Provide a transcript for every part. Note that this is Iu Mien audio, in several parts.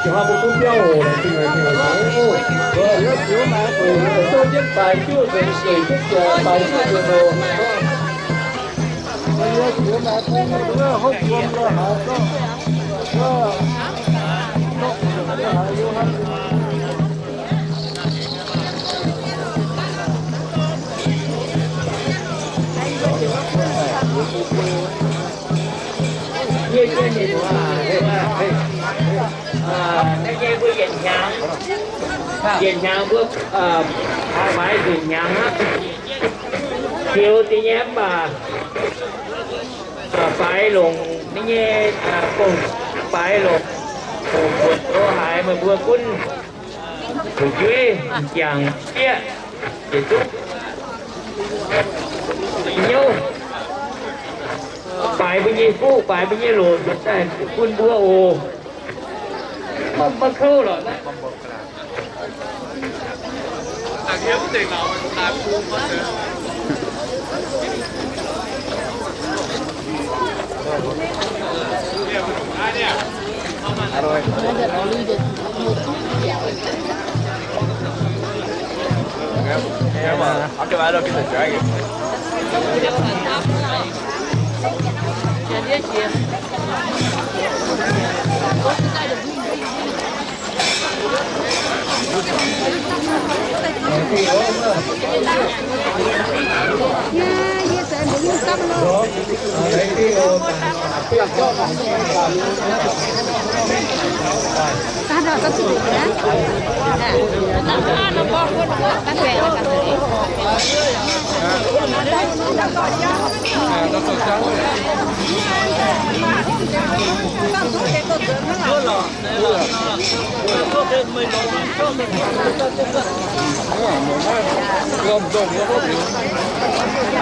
Hnoi mbuo duqv biauv oc, laengz zingh, laengz zingh, laengz zingh. Zouv jienv baaix juqv nzengc, zueiz jienv baaix juqv nzengc oc. Naaiv nyei mbuo yietc hnyangx, yietc hnyangx mbuo faix nzunc hnyangx aqv. Ziux deix nyei mv baac faix longc naaiv nyei gong, faix longc hungh buonc lo haaix meih mbuo gunv fu'jueiv m'jangc bieqc yietc zungv hnyouv, faix mbuo nyei fuqv, faix mbuo nyei loc daaih bun mbuo oc. Maiv kouv lorqc.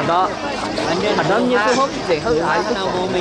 A'ndorm, a'ndorm nyei duqv hopv nzengc haaix duqv.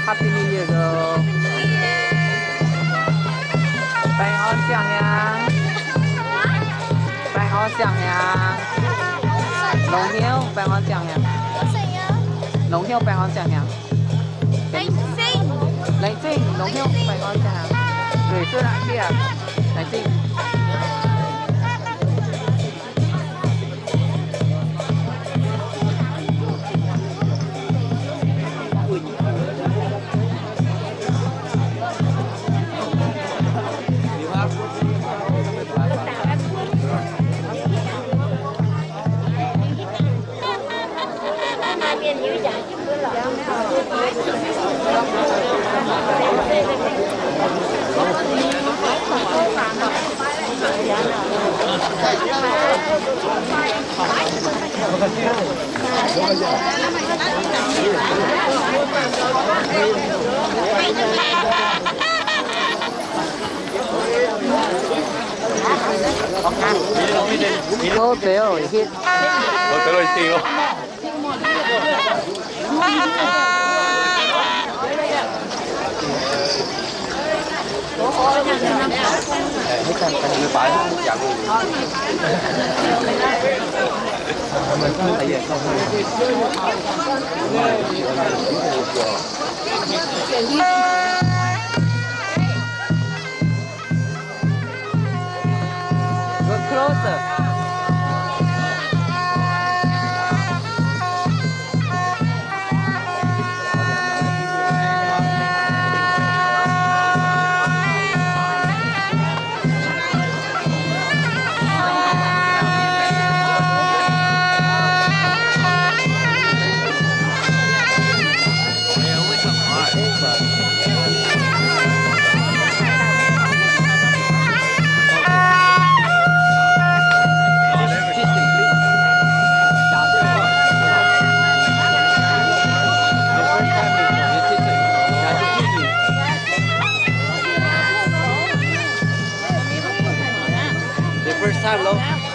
Happy New Year, girl. Baengh orn siang-hnyangx. Baengh orn siang-hnyangx. Longx hnyouv baengh orn siang-hnyangx. Longx hnyouv baengh orn siang-hnyangx. Laengz zingh, longx hnyouv baengh orn siang-hnyangx. Nzueic suotv aqv, fiev aqv. Laengz zingh. Go closer. The first time, lor.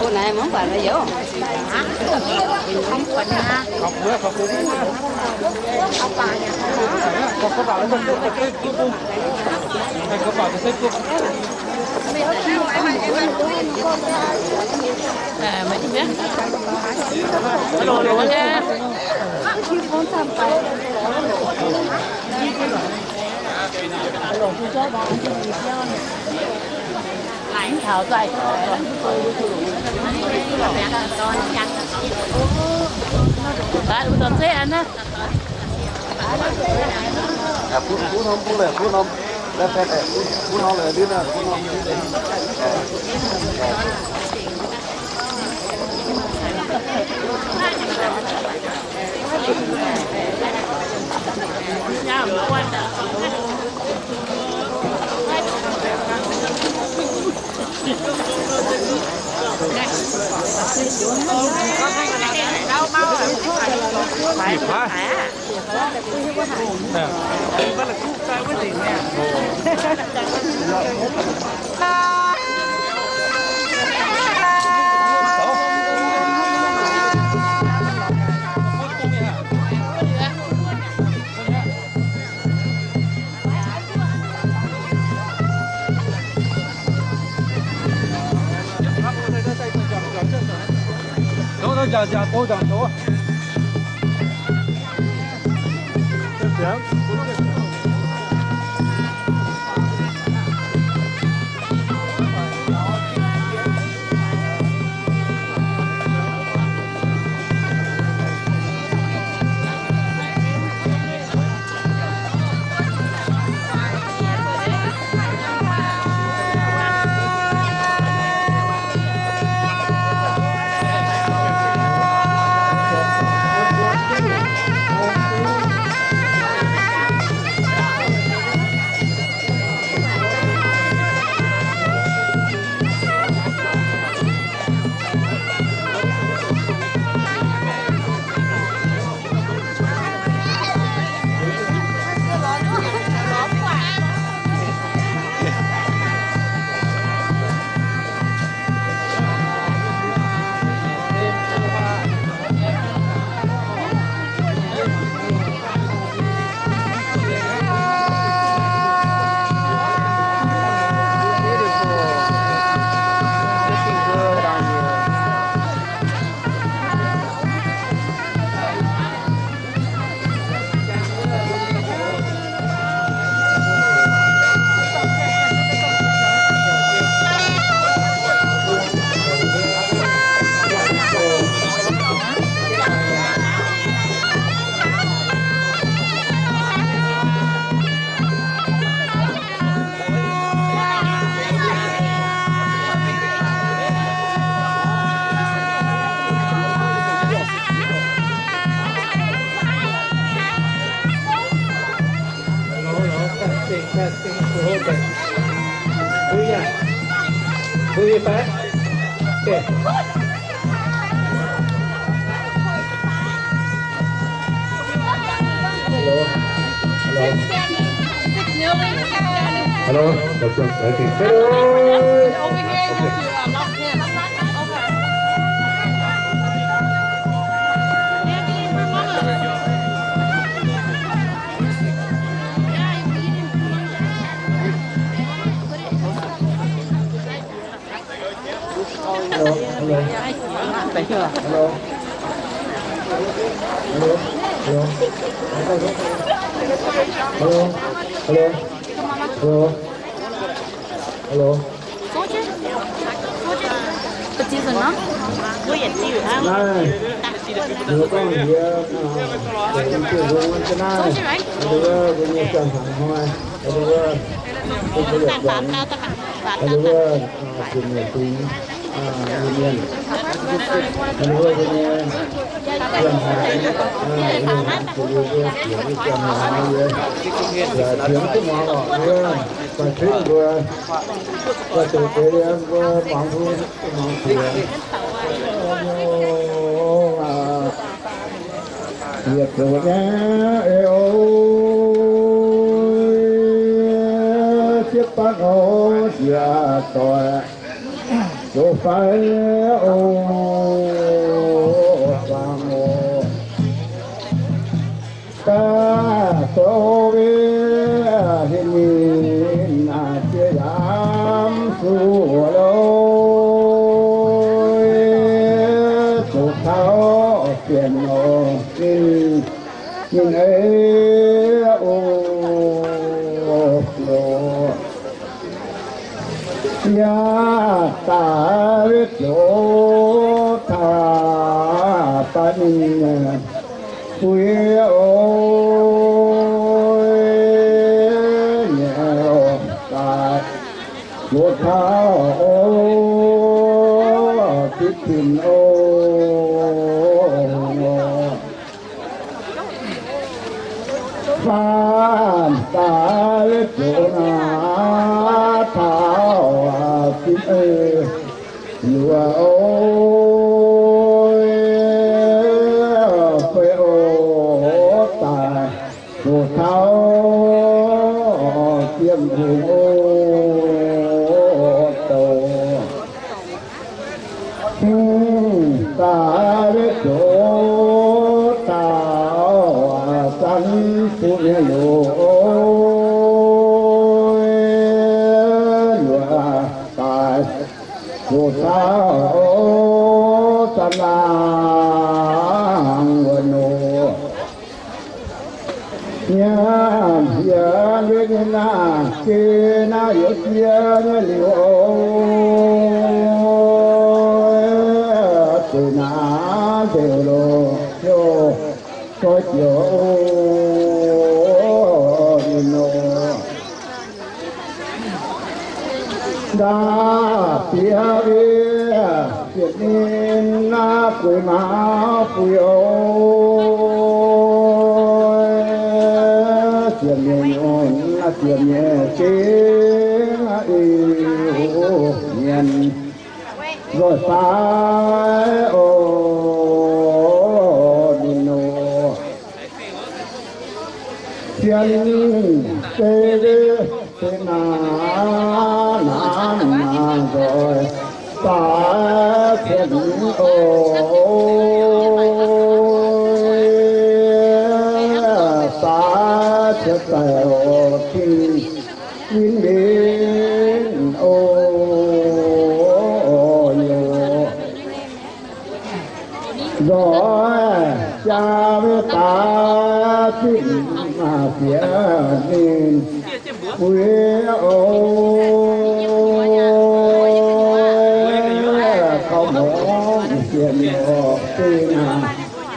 Mbuo naaiv mv baac youz. Hello. Hello. Hello. Hello. Hello. Hello, hello. Hello. Hello, hello. Hello, hello. Hello. Hello. Soldier? Soldier? But these are not. Naaiv, liuz gorngv yie, aa, dongh mv diuh nzung wuov jienv naaiv, Soldier, right? Aa, mbuo nyei janx-hnaangx hnoi, aa, mbuo, mbuo, aa, mbuo, aa, zuqc nyei fingx, aa, Iu-Mienh, aa, mbuo, mbuo nyei Yietc zuqc nyei, eo, sieqv baav nor, njiec doic, zoux fai, o, zaangc o. Daaih zoux wiev hingh ninh, ziex yaac suv loh, zoux taux sienx nor, ninh, ninh ei, o, o. Yaac daaih wiev zoux taux daaih ninh, buix, o, nyei, o, daaih zoux taux, o, zipv tin, o, faanh daaih zoux naaiv taux zipv ei luoqc, o, fai, o, daaih zoux taux ziepc hungh, o, douh. Daaih zoux taux zanc zuqc nyei loh, luoqc daaih zoux taux zanc laangz wuov nor. Nyanc yie nyei naaiv geh naaiv youz jiex nyei liuz, o, zuqc naaiv nzengc loh, o, zoi jiex, o, ninh nor. Ndaauv bieqc wiev ziepc ninh naaiv gueix maaz buix, o, ziepc nyeic nyunc, ziepc nyeic zingh, iu mienh nzoih fai, o, ninh nor. Zien se, se naaiv, naaiv, naaiv nzoih daaih cien, o, daaih cien daaih, o, tin win win, o, yoh. Nzoih jaa maiv daaih zinh, maaih siex ninh buix, o, kaux mongc siex nor, zinh,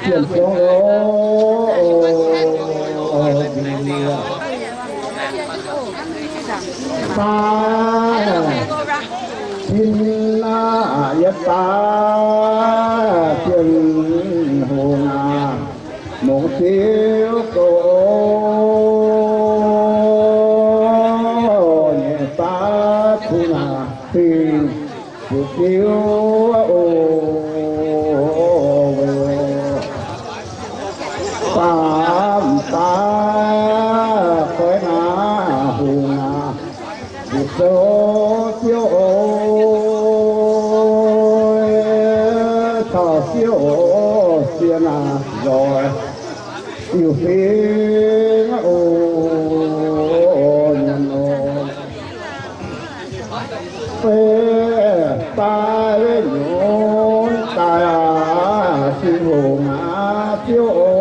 siex zong, o, o, Daaih tin naaiv yietc daaih Ziouv Tin-Hungh aac, mongc Ziouv gox nyei baav kuv naaic dingh zuqc Ziouv oc. Baamh daaih koiv naaiv hungh aac, mbu'zou Ziouv oc. Taux Ziouv oc, zien aac nzoih iu-fingx oc. Nor, fei daaih nyunc daaih aac, Tin-Hungh aac, Ziouv oc,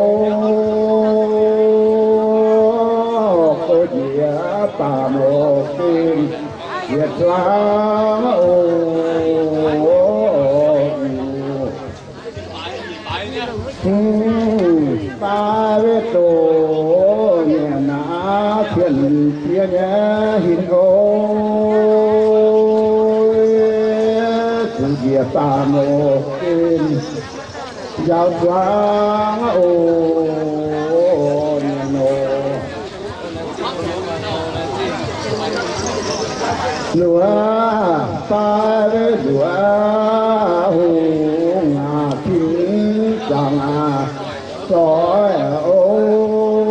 gox njiec baamh loz-fim yietc zungv oc. Daaih wetv doqc nyanc naaiv cien ziex nyei hinc oc. Zuqc njiec baamh loz-fim Njaaux zuangx oc, mienh oc. Luoqc daaih luoqc hungh aac, tin zaangc aac, zoih oc.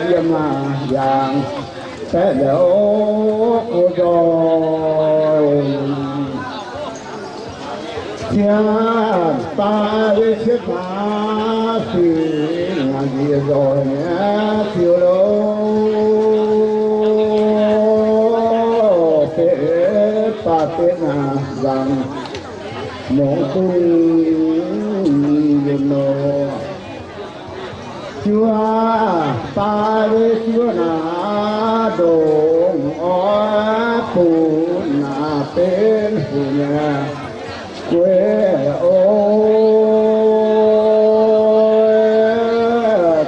Yiem aac, yangh baeqv liuz, o, nzoih. Cietv daaih cietv maaz singx, nziex nzoih nyei ziux loh, betv baac betv naaic nzangc mungz dunh yunh nor. Juov daaih juov naaic ndongc oix bun naaic benx funx nyei gueiv oc.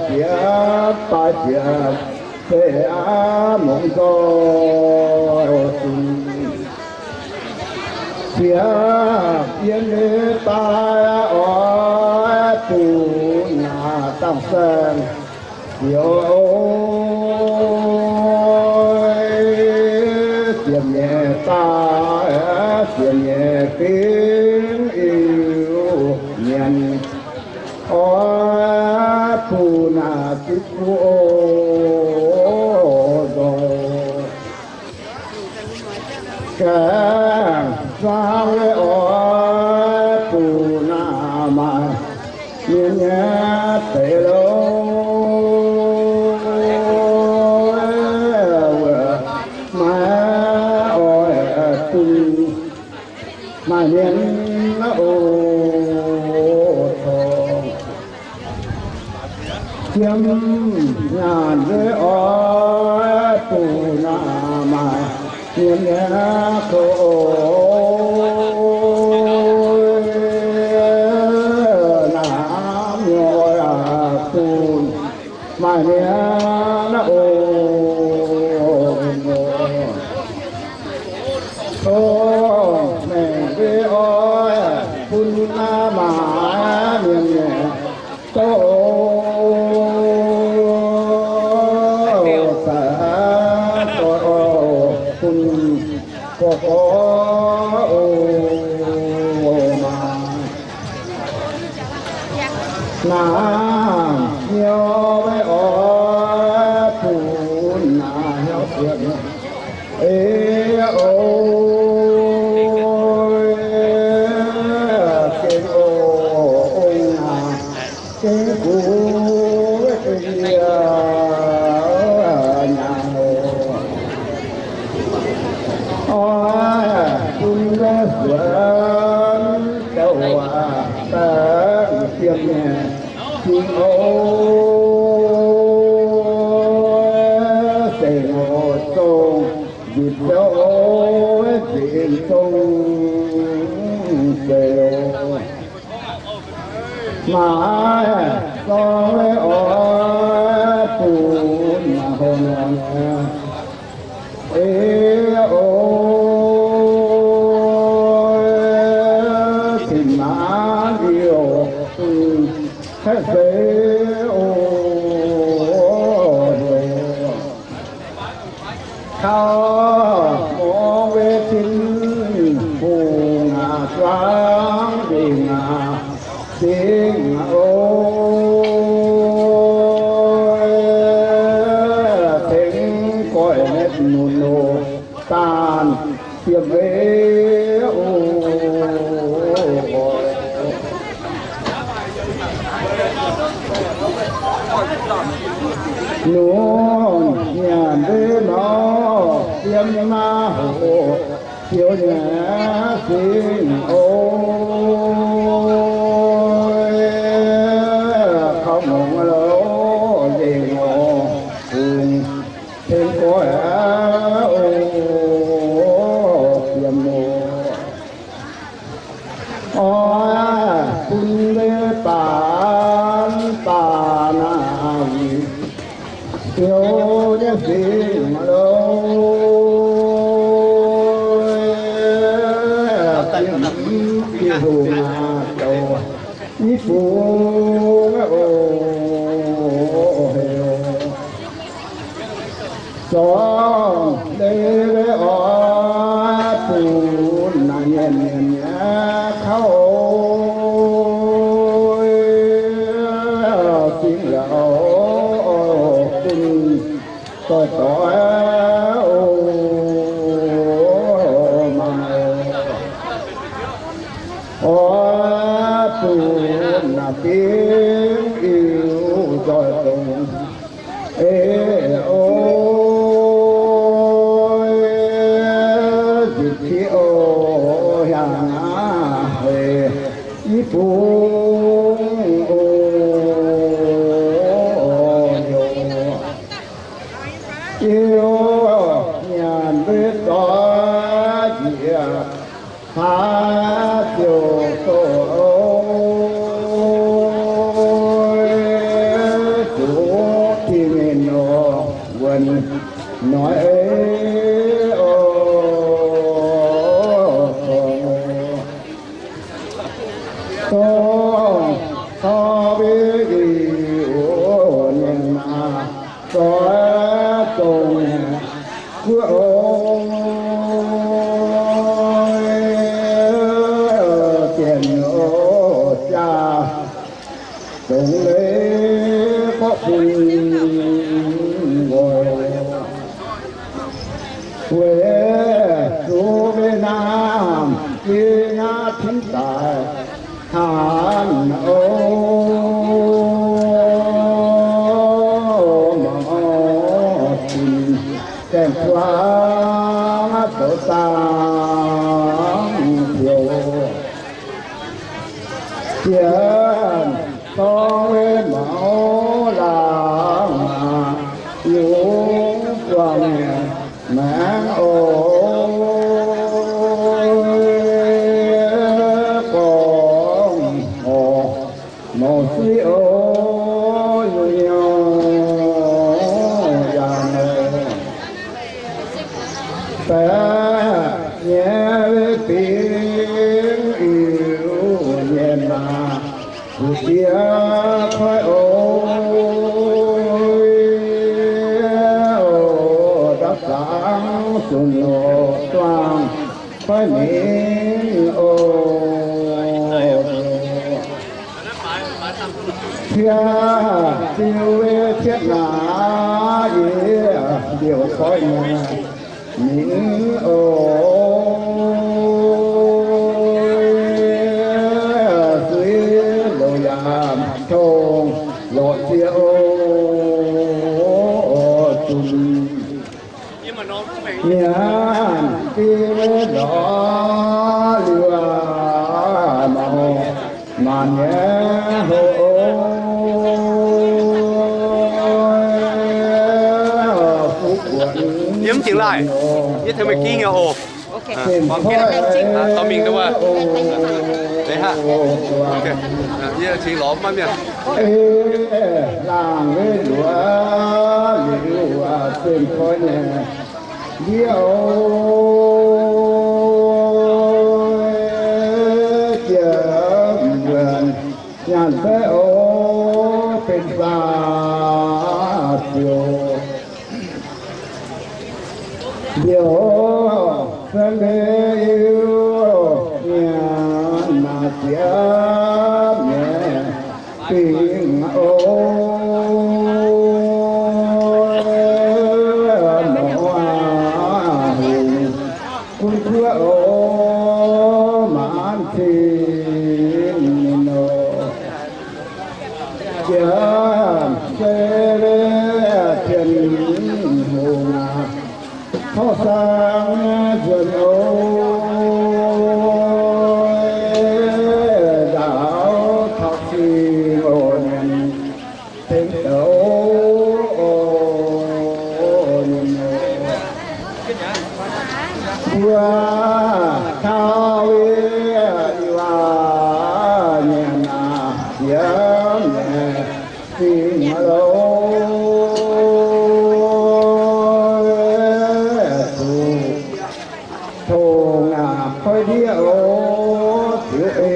Jiex baac jiex zeiv aav mungz nzoih zunc. Ziepc yiem leiz daaih oix bun naaic dangh saeng ziouc, ziepc nyeic daaih, ziepc nyeic fingx Iu-Mienh oix bun naaic ziqv guv oc, nzoih. Gaengh zaangv oix bun naaic maaih mienh nyei deix loh, maiv oix bun maaih mienh oc. Tov jiem nyaanh nzeix oix bun naaic maaih mienh nyei koux, naaiv mienh oix bun maaih mienh oc. Tov mengh nzeix oix bun naaic maaih mienh nyei douz, douz oc, bun gorx-gorx oc, maaih naaiv hnyouv oix bun naaiv hnyouv siepv. Ei oc, gengh oc, ong naaiv gengh guv, gengh yie nyaanh oc. Oix bun mbuo suonx douc waac baengh fiem nyei cing oc, se oc zong nzipc zouv zinh zong se oc. Maaih zorng oix bun maaih houc norm nyei. Ei oc, cin-maanc Iu-Mienh, haih seix oc. Kaux mungz weic Tin-Hungh aac, zuangx ndingc aac, singx oc, tengx goiv metv nunc oc, daanh diemv ei oc. Nunc nyanc mbuo nor, yiem maah hoc, ziouc nyei singx oc. Kaux mungz loh nzengc oc, hungh tengx goiv oc, diemv oc. Oix bun mbuo baanx daaih naaic, Ziouv nyei singx loh, Hungh aac, douc i bung oc, heuc zorngh leiz oix bun naaiv mienh mienh nyei kauv singx la'oc, bun doix-doix oc, mangc oc. Oix bun naaiv bingv Iu-Mienh nzoih dongz ei oc, nzipc qiv oc, hiaangx aqv, hec i bung oc, Iu-Mienh nduov doix njiec haaix ziouc doqc oc, zuqc Tin-Mienh nor wuonx noic ei oc, dongh cor mbe Iu-Mienh maah, zoix dongh guoqv oc, dienx oc jaa, dongh leiz gorqv bun nqoi. Weic zuqc mbuo naamh jiex naaiv tin daic haaix oc, mangc oc, zinh gaengh buangv zoux dangh heuc Zien zorng maux laangz yungz zuangx maengx oc, gorngv horc mouz suiv oc, yungz nyungc yaac baeqc nyei bingx Iu-Mienh maah, zuqc jiex koiv oc, dapv zangx zunc oc, zuangx koiv mingh oc. Cie diuv cietv naaiv yie liouc koiv nyei mingh oc, suiv loz yaac tong lorqc jiex oc, zunc mienh fiev lorz liuz aqv, mangc maanc nyei houv oc, fuqv buonc yiem jiex laaih, yie tengx meih ging nyei oc. Dorh mingh duqv wuov. Deix hnangv. Yie cingx lorz maiv mienh. Laangh weic luoqc liuz, zinh koiv nyei ndiev oc, jiex wuonc nyaanh baeqv oc, benx saah ziouc mbiouh cuotv mbe Iu-Mienh naaic ziepc nyeic fingx oc, mouc hungh gunv kuotv oc, maanc cing ninh oc. Jiex se Tin-Hungh aac, tov saeng nzuonx oc, ndaauv taux cing oc, mienh tengx douz oc, mienh oc. Mbuo taux Iu-Mienh naaic ziepc nyeic fingx loz, zuqc tongx aqv koiv ndiev oc, ziux ei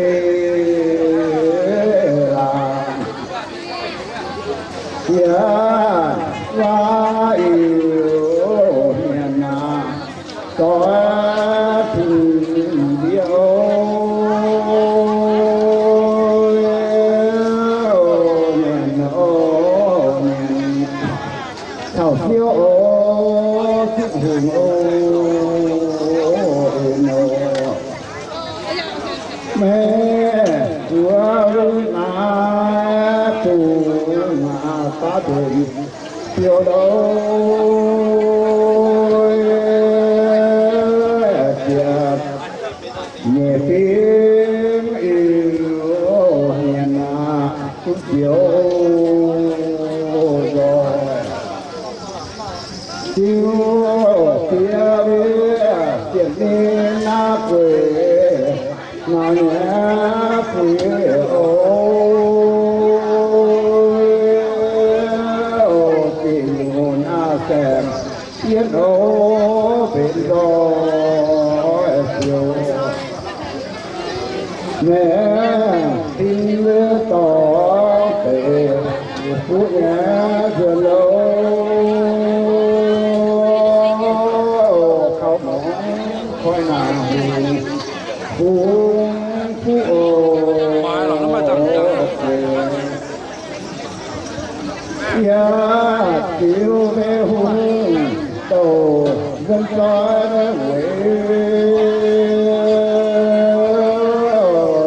Naaiv bungx baav nzunc biouv louh ziepc nyeic fingx Iu-Mienh aac, biouv nzoih diuv diev ziepc ninh naaiv gueix nor nyei gueix oc. Zinh nyungc naaiv saeng yietv oc, benx nzoih ziouc maengx tin dorngx deix fuqv nyei nzuonx louh, kaux mongx koi naanc hungh bung fuqv oc. Yaac ziux mbuo hungh douh nzuonx zoih weic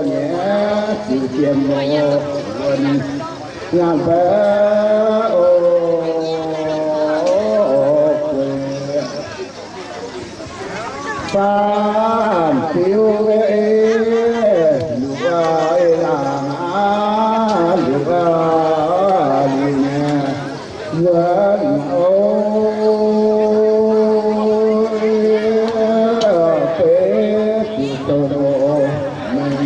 nyei ziux jiem wuonx nyaanh baeqv oc. Faam ziux mbuo ei, luoqc aac, ei laangc aac, luoqc aac, liuz nyei nzuonx oc. Beiv ziux dongh oc, mengh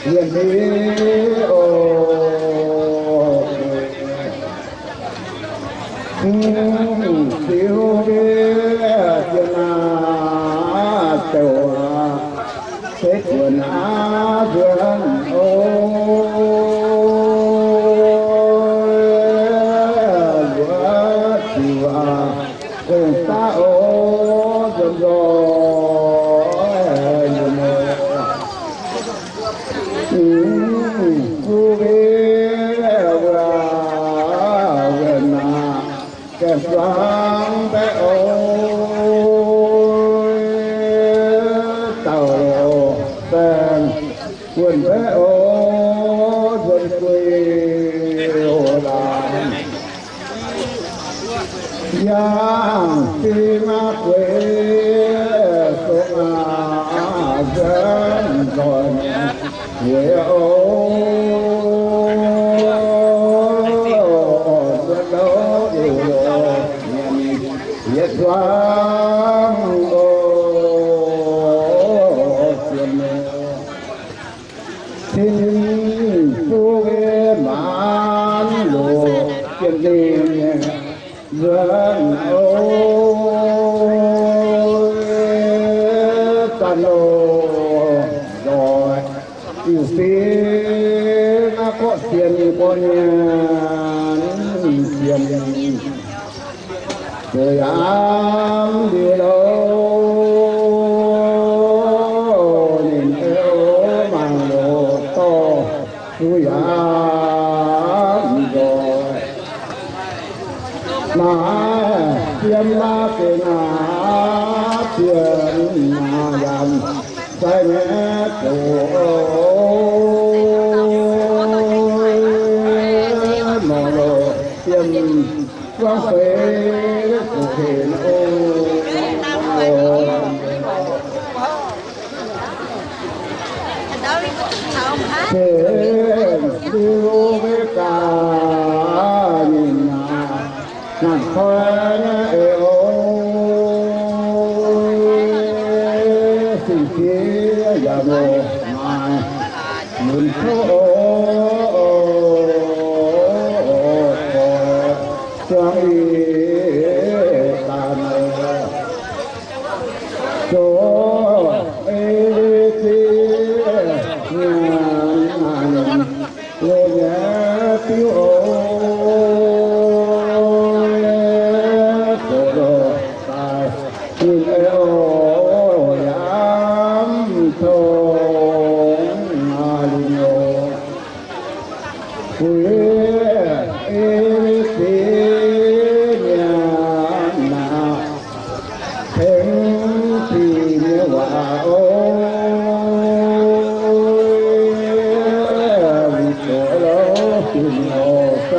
yienh mbiv oc. Ziux mbiv jiex naaiv douc aac, se buonc aav nzuonx oc. Luoqc ziux aac, gong daav oc, nzuonx nzoih yiem oc. Mv, guv mbiv wuov, wuov naaic, gaengh zuangx mbaeqv oc. Dauh loz baengh wuonh mbaeqv oc, nzuonx gueix oc laanh. Yangh fingx aqv gueix, song aac, nzuonx nzoih weic oc. Nzuonx louh liuz loz mienh yietc zuangx oc, sienx Tin-Hungh maanc loz jienv ninh nzuonx oc. Daaih loz nzoih diuh fingx aqv, gorqv sienx gorqv nyanc sienx zoux yaac liuz loz, ninh ei oc mangc loz dorh zuqc yaac mv nzoih. Naaiv fiem naaiv gengh aav bienh naaiv yaac sai nyei zoqc, mangc loz fiem guangv feix zoqc henc oc. Benx liuz mbuo gaax nyei naaic, naanc koi nyei eix oc. Sing-jiex yaac loz maaih lunx kouv oc. Zuangx ih daaih zoqc ei ziex nyanc naaic loz nyei diuv oc. Zoqc loz daaih ninh ei oc, yaac mv tong aac, lingh oc. Buix ei ziex nyanc naaic tengx dinh nyei waac oc. Oc,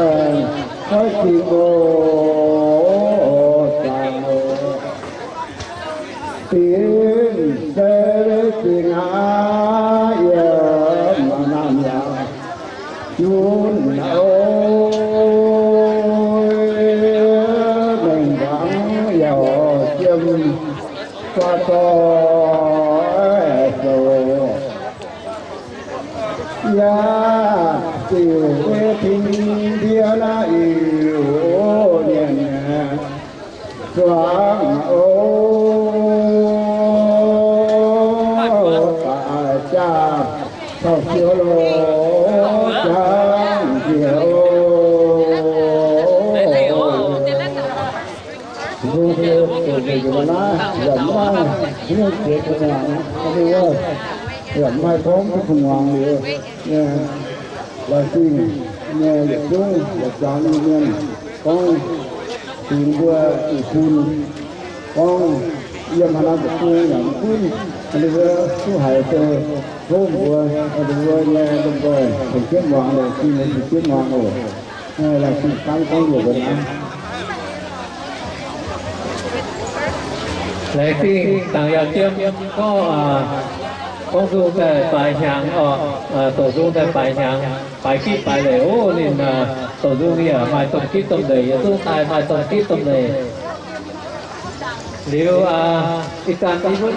oix zingx oc, zaangc oc. Dingc se zingh aqv, yie maaih naamh yaac junv oc. Mengh mbuangz yaac jiem faah dorh sou. Yaac diuc nyei pin ndie naaiv iu mienh zuangx oc. Daaih jaa taux ziouc loz jangx njiec oc. Mbuo mbuo zuqc zuqc naaiv yaac mv maaih hnyouv ziex gu'nguaangc, yaac mv maaih gorngv duqv gu'nguaangc liuz, laengz zingh nyei yietc zungv yietc zuangx Iu-Mienh gorngv fingx mbuo ih bun gorngv yiem haaix norm deic-bung yaac mv gunv, ninh mbuo duqv haiz se hopv mbuo, ninh mbuo nyei lomh nzoih tengx jienv muangx, laengz zingh tengx jienv muangx oc. Laengz zingh dangv gorngv njiec mbuo naaiv. Laengz zingh dangc yaac jiem gorngv, gorngv nzung daaih faix hnyangx oc, doqc nzung daaih faix hnyangx, faix gitv faix leiz oc. Ninh doqc nzung yaac maaih domh gitv domh leiz, yietc zungv daaih maaih domh gitv domh leiz. Liuz, ih zanc yie mbuo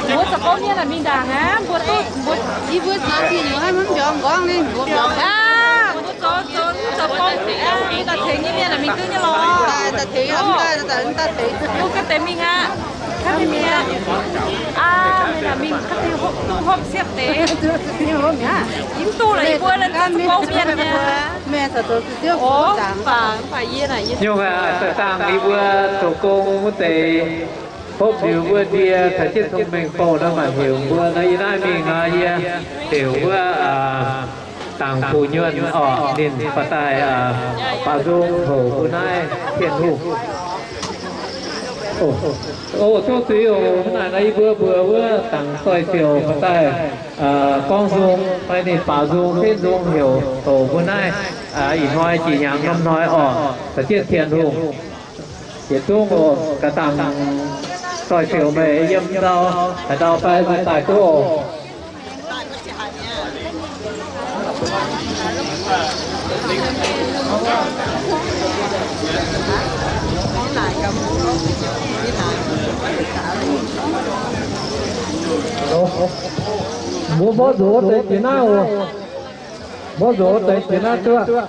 Mbuo za'gengh mienh naaic mingh ndaangc aqv, mbuo duqv, mbuo, yie mbuo zoux ziex nyungc hnangv mv mbiorngz nqorngv ninh, mbuo mbiorngz aqv. Mbuo zoux, zoux, zoux gong, mingh daaih tengx nyei mienh naaic mingh duqv nyei lorqc. Daaih tengx, daaih, daaih tengx. Mbuo ganh deix mingh aqv. Ganh deix mingh aqv. Aa, meih naaic mingh ganh deix hopv, duqv hopv siepv deix. Yie mv duqv lorqc, yie mbuo naaic zoux gong mienh nyei. Nyungc aqv, daaih dangh yie mbuo zoux gong wuov deix hopv liuz wuov ndie caux jienv cong-mengh bouh naaiv maaih heuc mbuo naaiv, yie naaiv mingh nor yie heuc wuov Dangc Fu Nyuonh orqc, ninh baac daaih baaux nzung houc mbuo naaiv Tin-Hungh. O, zouv zuiz oc. Hnangv naaic nor yie mbuo mbuox wuov Dangc Doix-Ziouc baac daaih gorngv nzung fai ninh baaux nzung, zenv nzung heuc houc mbuo naaiv ih hnoi jiex hnyangx norm hnoi orqc, caux jienv Tin-Hungh. Yietc zungv oc, gaax Dangc Doix-Ziouc meih yiem ndau, haaix ndau fai meih daaih duqv oc. Mbuo mborqv nzuqc wuov deix jiex naaiv oc. Mborqv nzuqc wuov deix jiex naaiv duqv.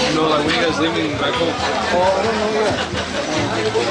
You know, like, when you guys leaving back home? Oh, I don't know yet.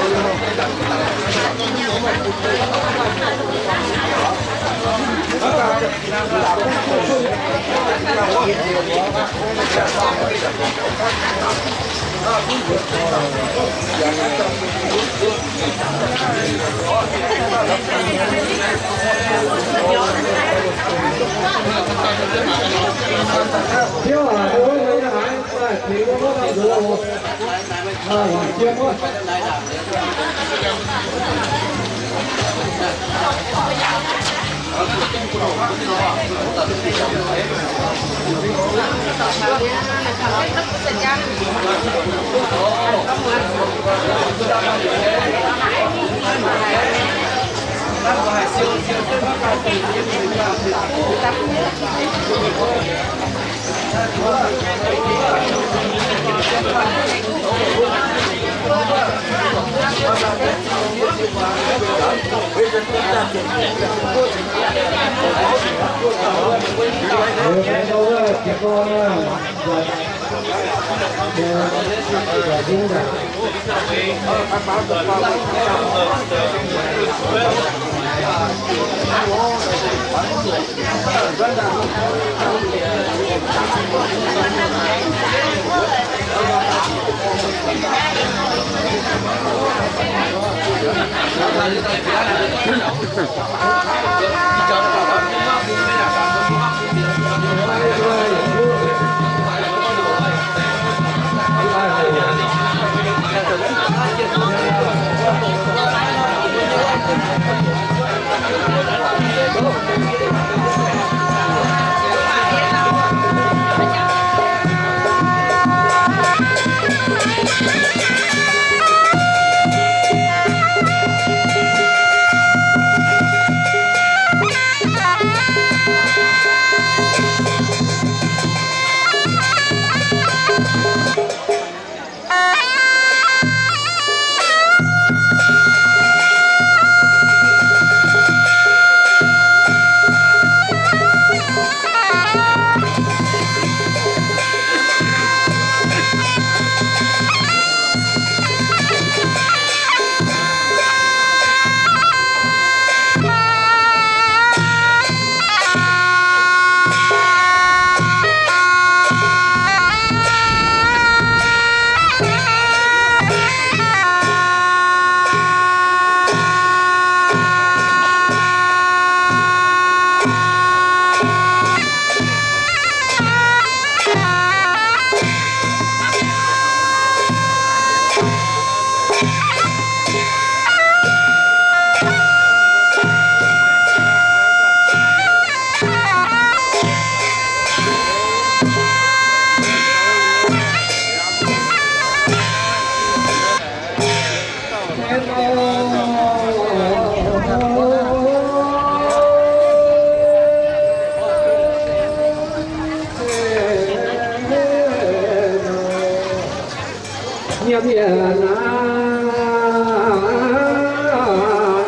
Nyiemv yaac naaiv,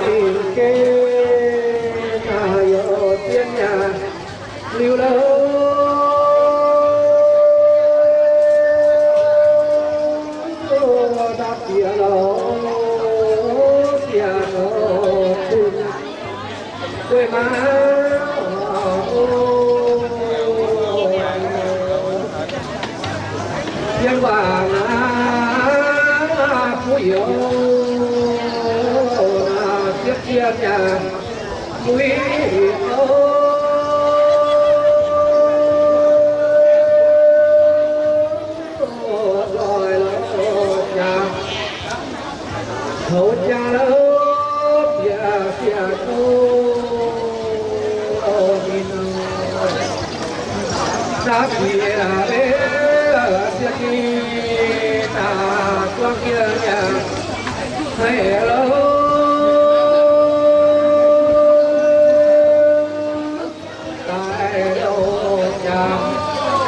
ninh gengh naaiv yaac zien yaac liuz lauh. Dapv bieqc lorz bieqc lorz bun guei maah. Yiem waac naaiv kuv youz naaiv ziepc jienv yaac muic oc. Nzoih lorz jaax, houc jaax lorz bieqc bieqc go. Ninh dapv bieqc bieqc sieqv daaih zuangx jienv yaac haiz lorz. Daaih loz jaax,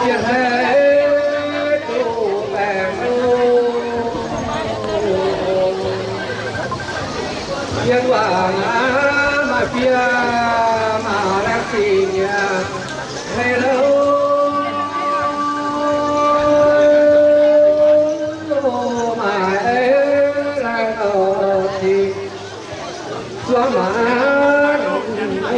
yie haiz duqv baengh loh. Yiem waac naaiv maaih fiev maaih laengz zingh yaac haiz loh, maaih laengz zingh. Zuangx maanc, o, maanc, o.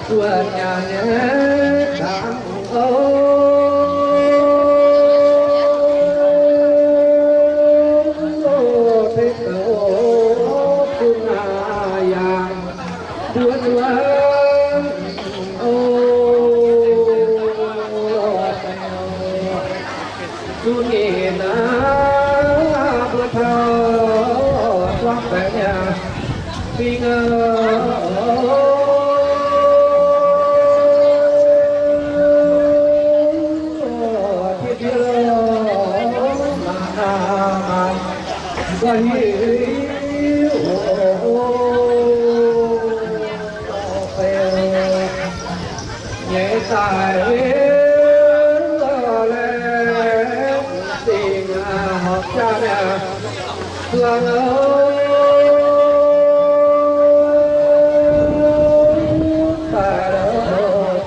Wuov nyaanh nyei dangx o, Tengx-Doqc bun yangh mbuo zuangx o. Zuqc nyic naaiv mbuo taux zuangx baeqc nyei fingx, nyei daaih laengz zingh horpc jaax mi'aqv. Zuangx daaih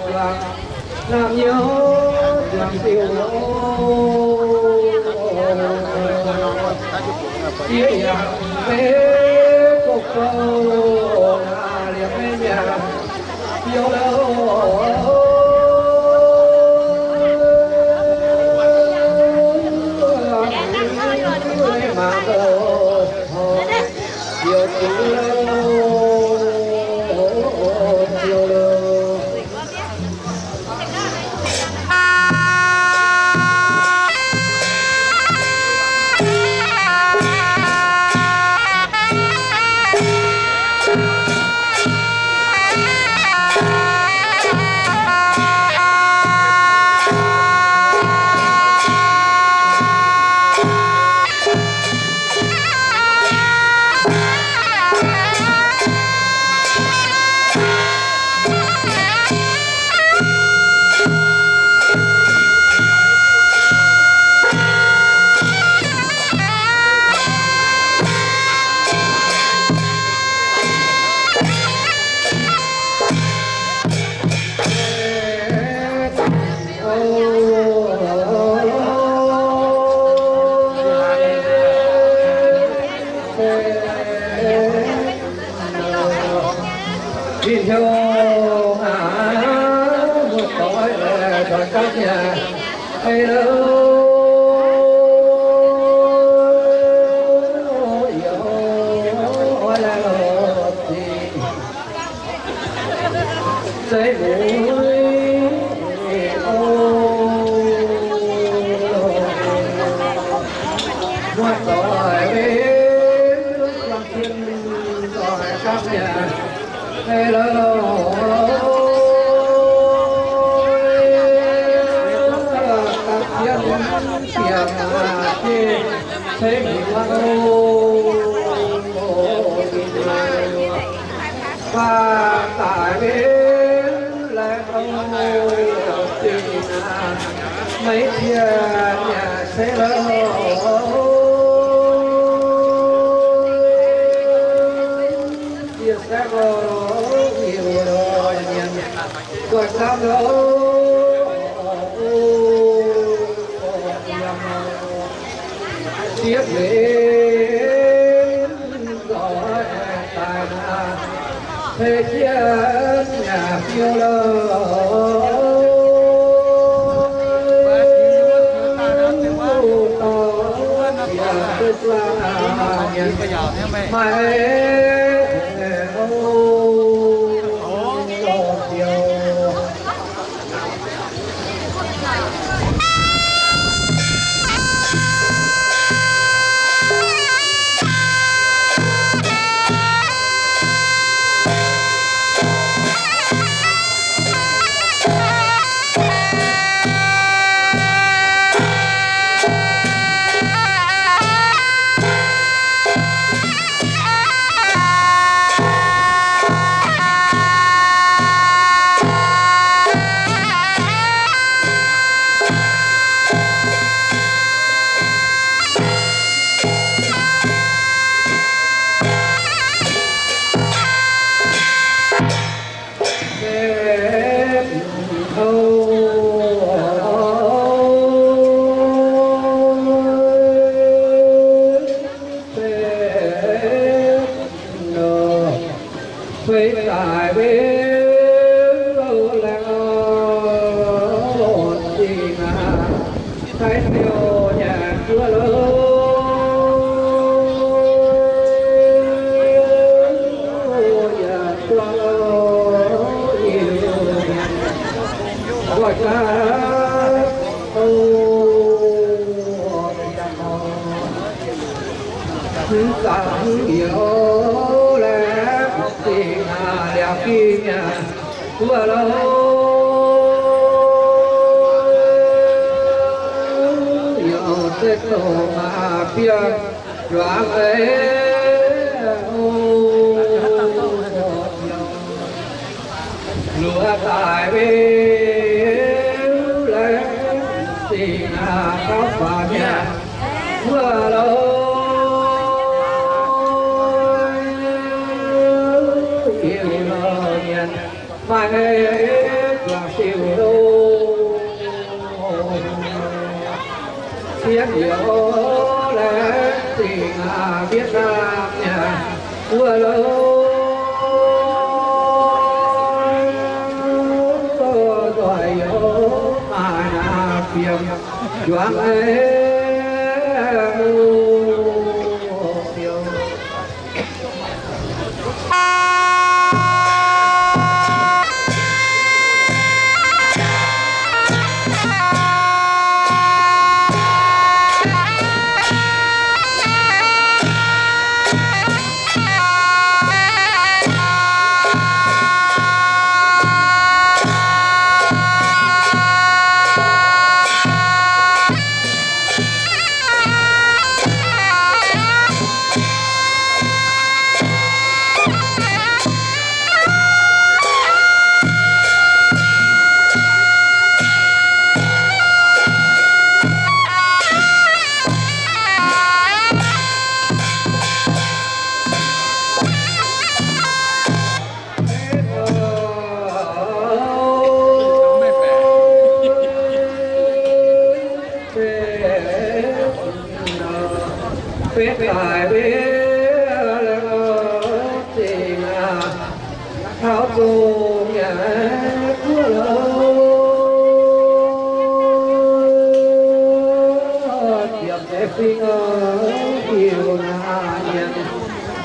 zuangx naamh nyouz zuangx diuh, yie yaac maiv bouh gouv, naaiv liemh maiv mi'aqv. Ninh hnyouv aav, muoz-doic doix gapv nyei, ei lo, oix laih lo zingh. Zeiv mueiz o, muoz-doic, zuangx cien doix gapv nyei, ei lo, gapv cien bieqc maaih zeiv mueiz o. Baac daic mbenc laengz o, zingh maiv tien yaac se lo. Yie saengv o, yie nyanc guaix camv lo. Sieqv mbenc nzoih daaih naaic, ceix jienv yaac fiou lo. Dorh bieqc duqv zuangx nyanc maiv o, fiou. Feix daic mbenc Mv baac mv bieqc laengz zingh liaauc ginh nyei wuov loh, yaac se dongh maac bieqc nzuonx eix. Luoqc daaih weu laengz zingh gauh faaux nyanc wuov loh, yietc loh nyanc maaih zuangx siou loh. Sienx liuz laengz zingh Việt Nam nyei wuov loh, nzoih youz maaih naaiv fiem nzuangx eix. Betv daaih weu laengz zingh taux zong nyei guoqv loh, ziepc deix fingx hiuv naaic nyanc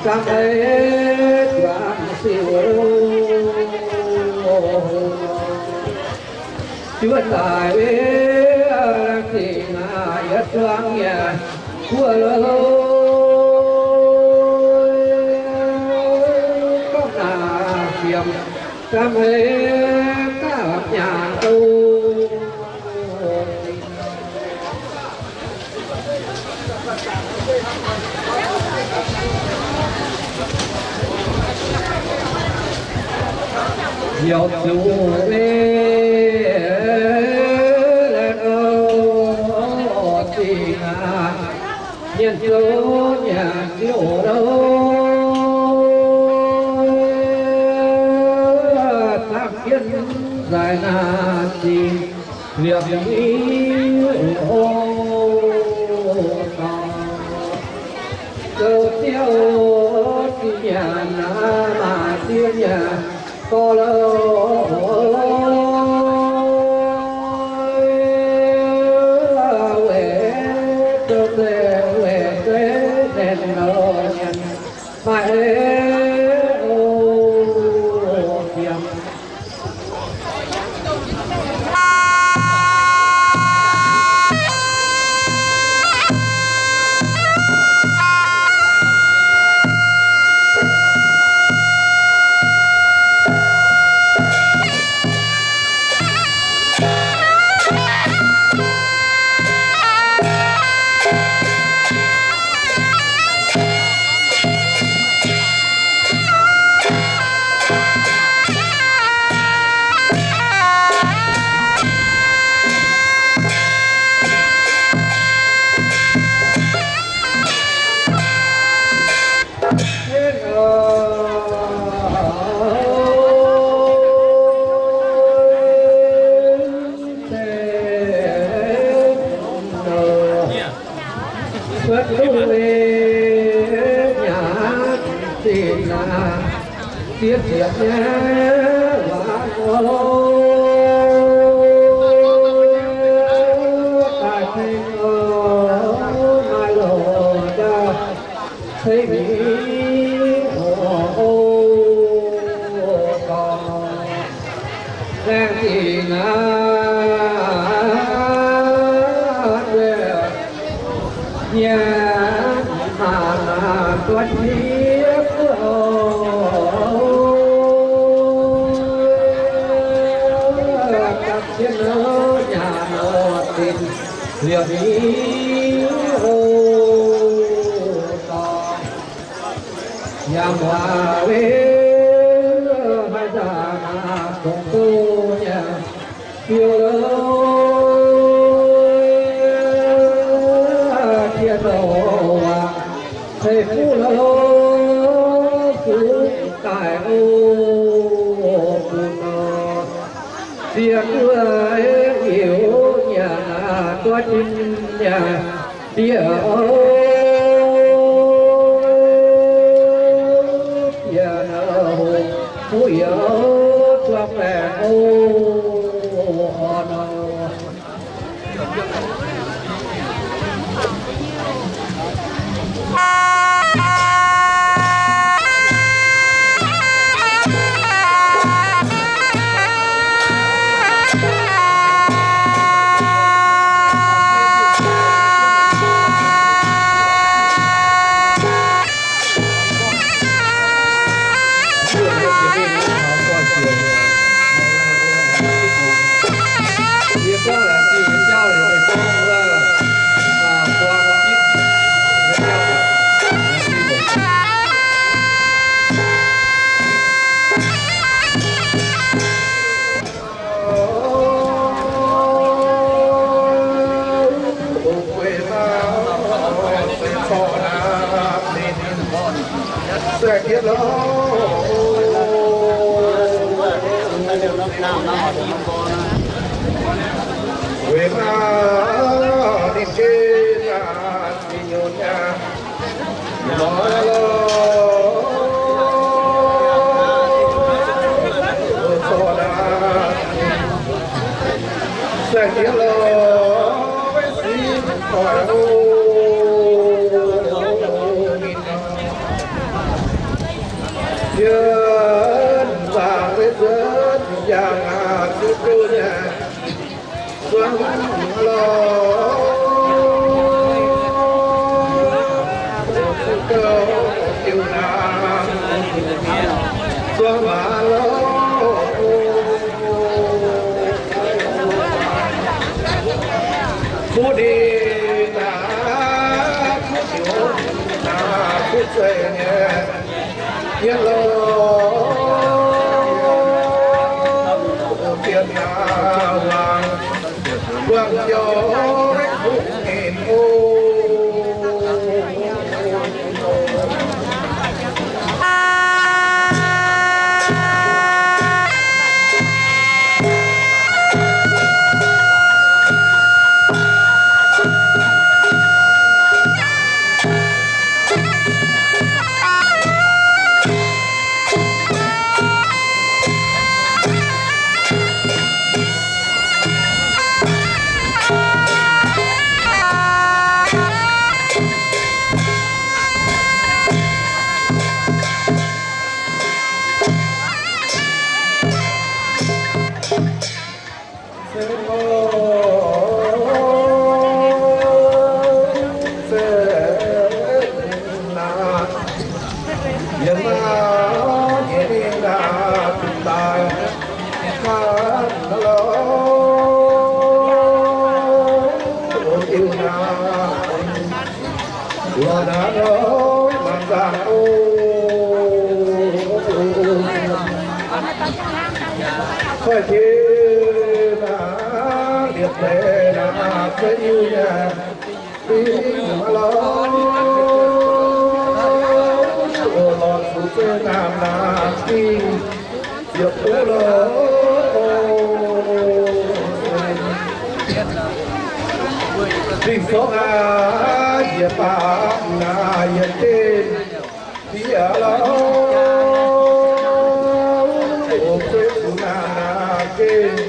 gapv eix juangc siou. Juov daaih weu laengz zingh yietc zuangx nyei guoqv loh, gorngv naaic fiem gapv eix gapv nyaanh doz. Youc zuqc leiz laengz oc zingh aqv, mienh zoux nyanc ziouc loh, zaangc jienv nzaaih naaic zingh liepc nyei oc. Zoux ziouc zingh nyanc naaic maaih ziex nyanc gorx loh, weic zoux zeiv weic zeiv nzengc loh nyanc maaih eix oc fiem. Suotv duqv nyei nyanc zinh naaic, ziex ziepc nyei waac oc, daaih ceng oc, maaih loz daaih ceng mingh oc, oc, oc, laengz zingh aqv. Yaac muangx wetv haaix zanc aqv, dongh duqv nyei. Fiou lorqc, tien lorqc, ceix fuqv lorqc, fuqv daaih oc, bun nor. Ziex guoqv liuz nyanc aqv, duqv jin nyanc ndiev oc. Bieqc naaiv hoc, fuqv yietc oc, zuangx baengc oc, orn nor. Weic maa ninh geh naaic ninh nyunc nyei. Saeng-yietv lorqc, sin koiv oc. Yie zaangc maiv zuotc yangh aqv, zuqc duqv nyei. Zuangx lorqc, zuqc gouv diuh naamh, zuangx maaz lorqc. Fuqv ndie naaic, fuqv diuh naaic, fuqv zeiz nyei. Yie lorqc, bieqc naaic wangc, guangc jauv maiv kungx nyei oc. Koiv-Tin aac, liepc deix naaic, fei Iu nyei, fingx lorqc, oc, lorqc zuqc zeiv naamh naaic, fingx ziepc buv lorqc, oc. Fingx sorng aac, yietc baac naaic yietc gengh. Fiev lorqc, oc, fei zuqc naamh naaic gengh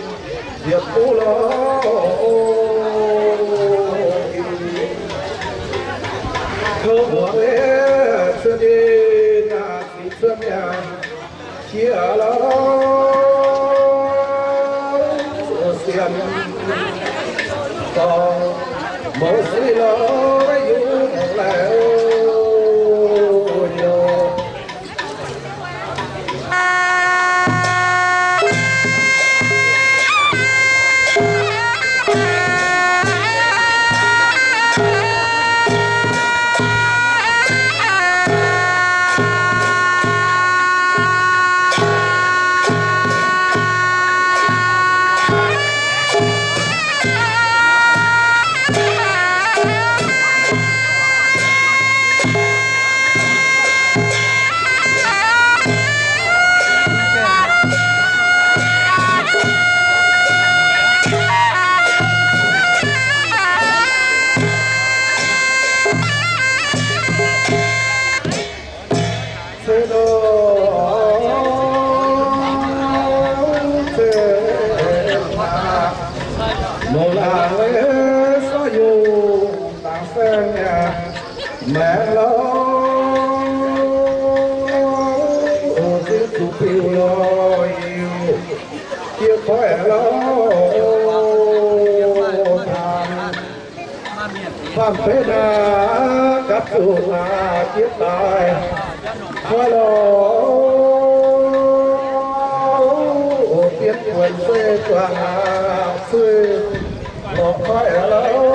ziepc buv lorqc, oc. Kouv muangx, cuotv ndie naaic fingx cuotv mi'aqv. Qiex lorqc, sienx dorngc mouz suiv lorqc, yungz laaic oc. Laangz sortv yungh dangc saeng nyei maengx lauh, zinh zuqc biux loz-iuc jiex koiv lauh, faam-feix naaiv gapv zuqc naaic jiex daaih koiv lauh, dien buonc se zuangx zuiz lorqc koiv lauh.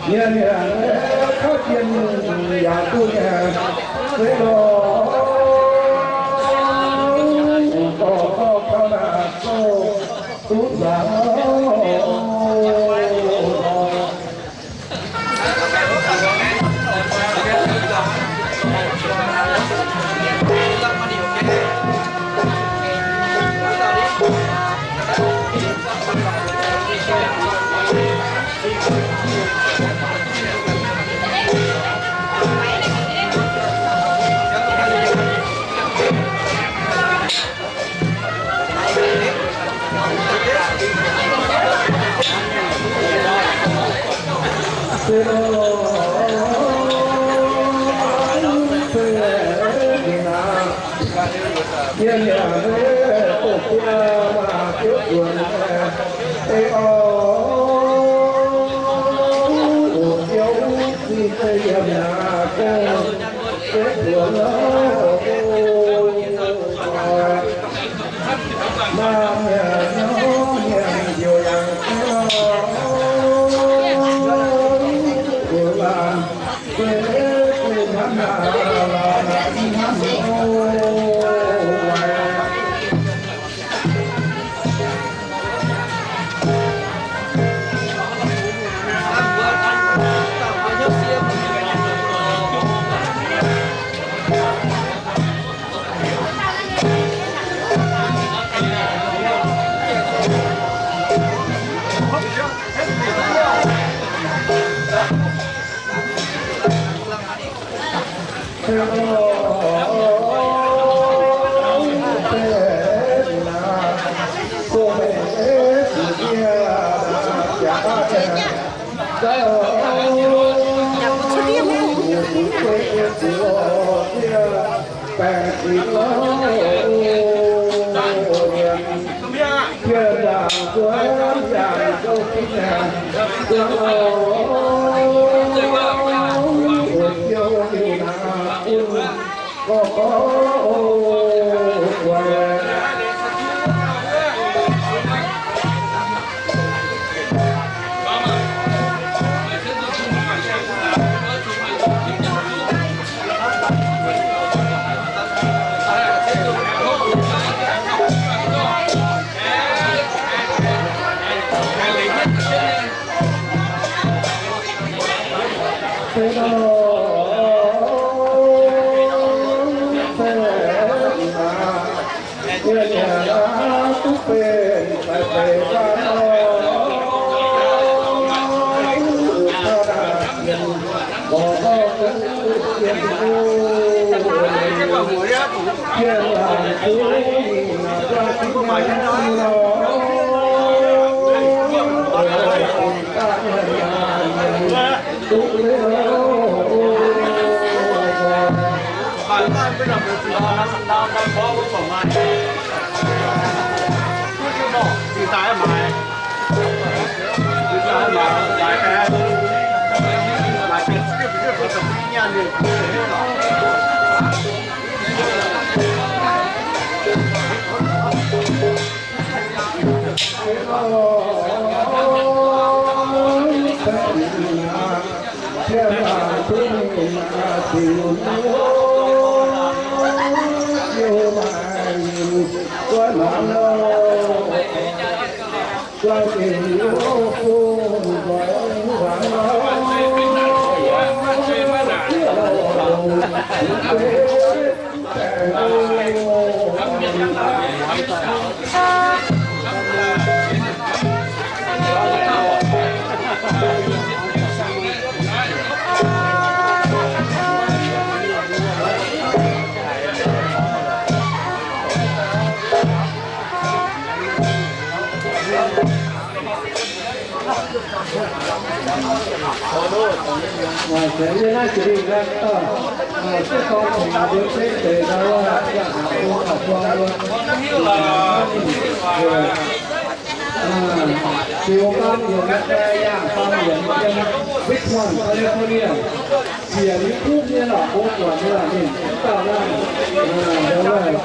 Mienh yaac kauv jien yaac duqv nyei, se lorqc, dorh dorh gauh naaic zoux duqv nzangc. Siouc baamh yienx, yangh baamh yienx yiem Richmond, California. Siec liuz kuv nyei la'box buatc nyei la'minh mv dauh naaiv,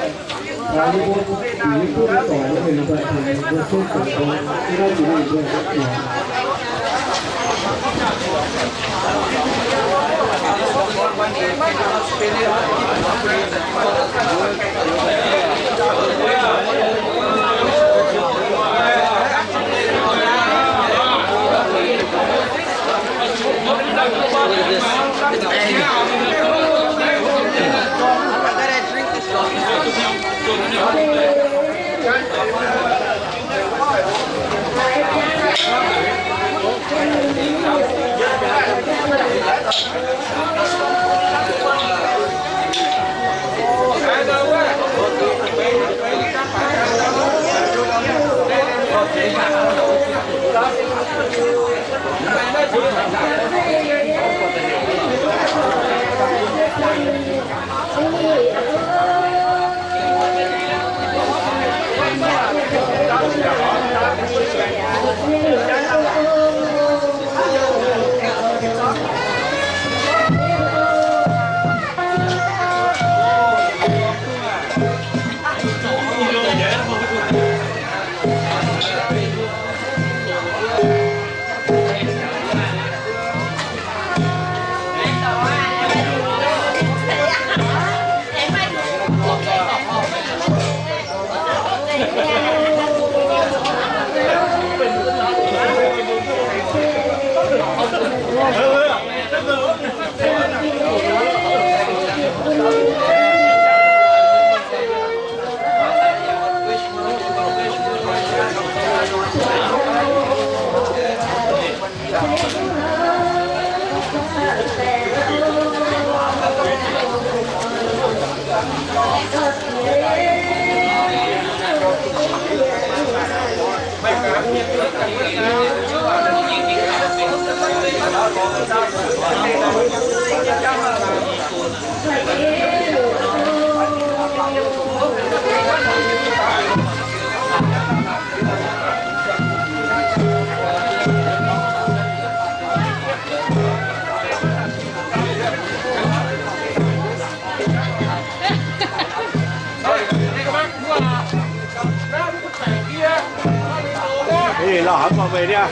Ih, lauh haaix mbuo meih niaa.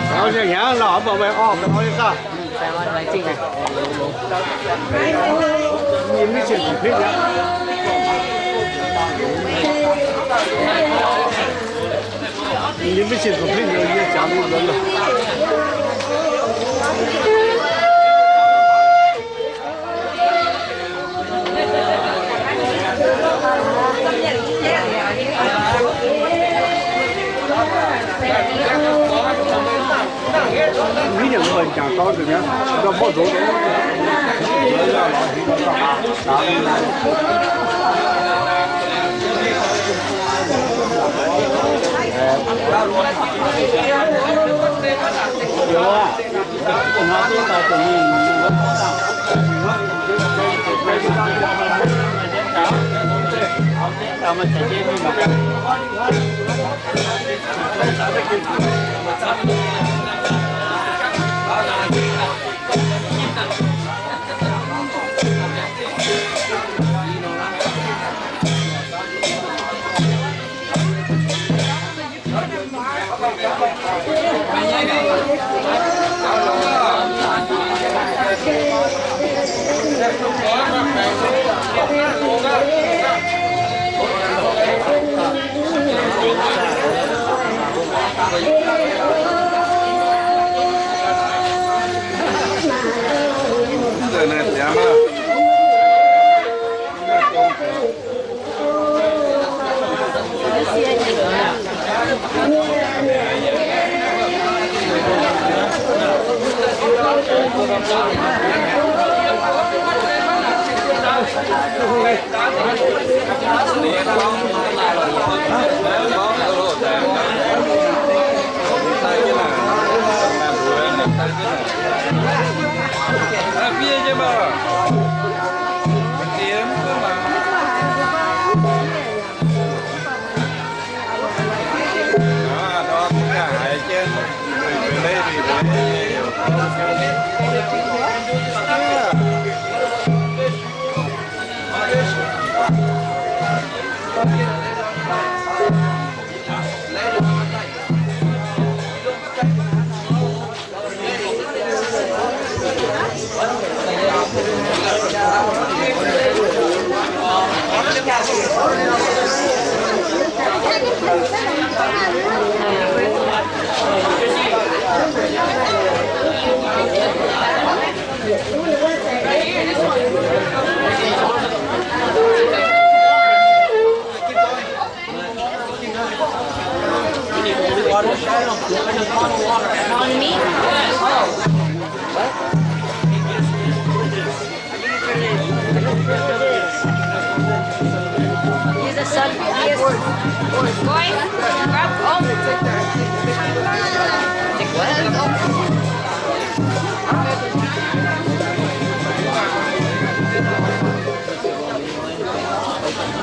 Taux ziangh hnyangx lauh haaix mbuo meih orv, orv nyei gaax. Yie maiv cien complete aqv. Yie maiv cien complete, yie jangx mv nzuonx loh. Mv nyanc mbuo jangx dorn nzengc mi'aqv, ndau mborqv nzox.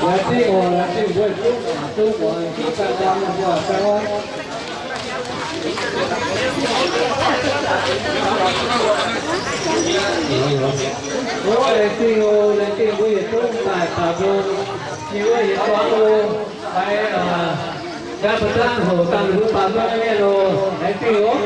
Laengz zingh oc, laengz zingh mbuo zungv, zungv muangx, zungv daaih muangx, mbuo daaih oc. Laengz zingh oc, laengz zingh mbuo yietc zungv daaih baac mbuo nyei wuov yietc dorngx oc. Fai, aa, gan mbuo zanc hoc daaih mbuo baac mbuo nyei mienh oc, laengz zingh oc.